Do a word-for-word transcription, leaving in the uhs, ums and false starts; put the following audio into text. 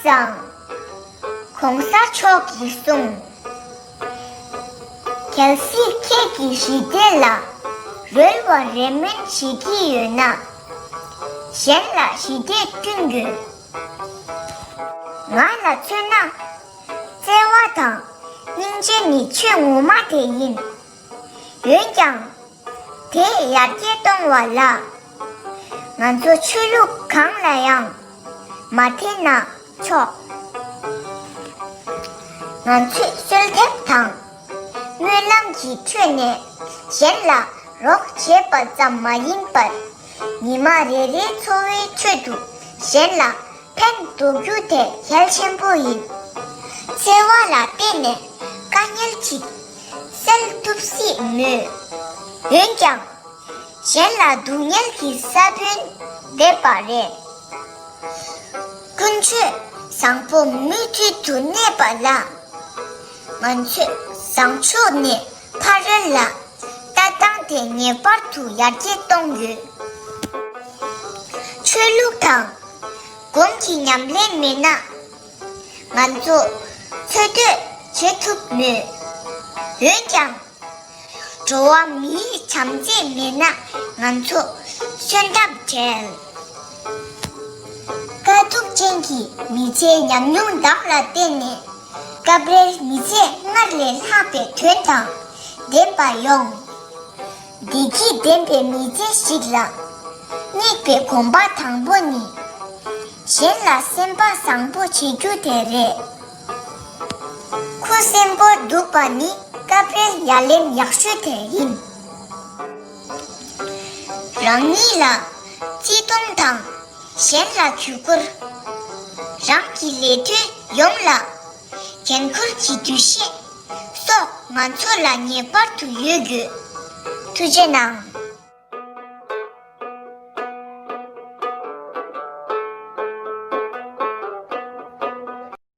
ཙང་། གོང་ས་མཆོག་གིས་གསུངས། གལ་སྲིད་ཁྱེད་ཀྱིས་ཞི་བདེ་ལ་རོལ་བ་རེ་སྨོན་བྱེད་ཀྱི་ཡོད་ན། གཞན་ལ་ཞི་བདེ་བསྐྲུན་དགོས། ང་ལ་མཚོན་ན། བརྩེ་བ་དང་སྙིང་རྗེ་ནི་ཆོས་ངོ་མ་དེ་ཡིན། འོན་ཀྱང་། དེས་ཡར་རྒྱས་གཏོང་བ་ལ། ང་ཚོ་ཆོས་ལུགས་གང་ལ་ཡང་མ་འཐེན་ན་ཆོག་ང་ཚོས་གསོལ་འདེབས་དང་སྨོན་ལམ་གྱི་ཁྲོད་ནས་གཞན་ལ་རོགས་བྱེད་པ་ཙམ་མ་ཡིན་པར། ཉི་མ་རེ་རེའི་འཚོ་བའི་ཁྲོད་དུ་གཞན་ལ་ཕན་འདོགས་རྒྱུ་དེ་གལ་ཆེན་པོ་ཡིན། འཚེ་བ་ལ་བརྟེན་ནས་དཀའ་ངལ་ཅིག་སེལ་ཐུབ་སྲིད་མོད། འོན་ཀྱང་། གཞན་ལ་སྡུག་བསྔལ་གྱི་ས་བོན་འདེབས་པ་རེད། ཀུན་སྤྱོད་བཟང་པོ་མུ་མཐུད་དུ་གནས་པ་ལ། ང་ཚོས་བཟང་ཕྱོགས་ནས་ཕ་རོལ་ལ་ལྟ་སྟངས་དེ་ངེས་པར་དུ་ཡར་རྒྱས་གཏོང་དགོས། ཆོས་ལུགས་དང་སྒོམ་གྱི་ཉམས་ལེན་མེད་ན། ང་ཚོ་འཚོ་སྡོད་བྱེད་ཐུབ་མོད། འོན་ཀྱང་། འགྲོ་བ་མིའི་བྱམས་བརྩེ་མེད་ན་ང་ཚོ་གསོན་ཐབས་བྲལ། དཀའ་སྡུག་ཅན་གྱི་མི་ཚེའི་ཉམས་མྱོང་དག་ལ་བརྟེན་ནས་སྐབས་རེར་མི་ཚེ་སྔར་ལས་ལྷག་པའི་དོན་དང་ལྡན་པ་ཡོང་། བདེ་སྐྱིད་ལྡན་པའི་མི་ཚེ་ཞིག་ལ་སྙེག་པའི་གོམ་པ་དང་པོ་ནི། གཞན་ལ་སེམས་པ་བཟང་པོ་བྱེད་རྒྱུ་དེ་རེད། ཁུ་སིམ་པོར་འདུག་པ་ནི་སྐབས་རེར་ཡ་ལན་ཡག་ཤོས་དེ་ཡིན། རང་ཉིད་ལ་བརྩེ་དུང་དང་གཞན་ལ་གུས་བཀུར། རང་གི་ལས་དོན་ཡོངས་ལ་འགན་འཁུར་གྱི་འདུ་ཤེས་སོགས་ང་ཚོ་ལ་ངེས་པར་དུ་ཡོད་དགོས། ཐུགས་རྗེ་གནང་།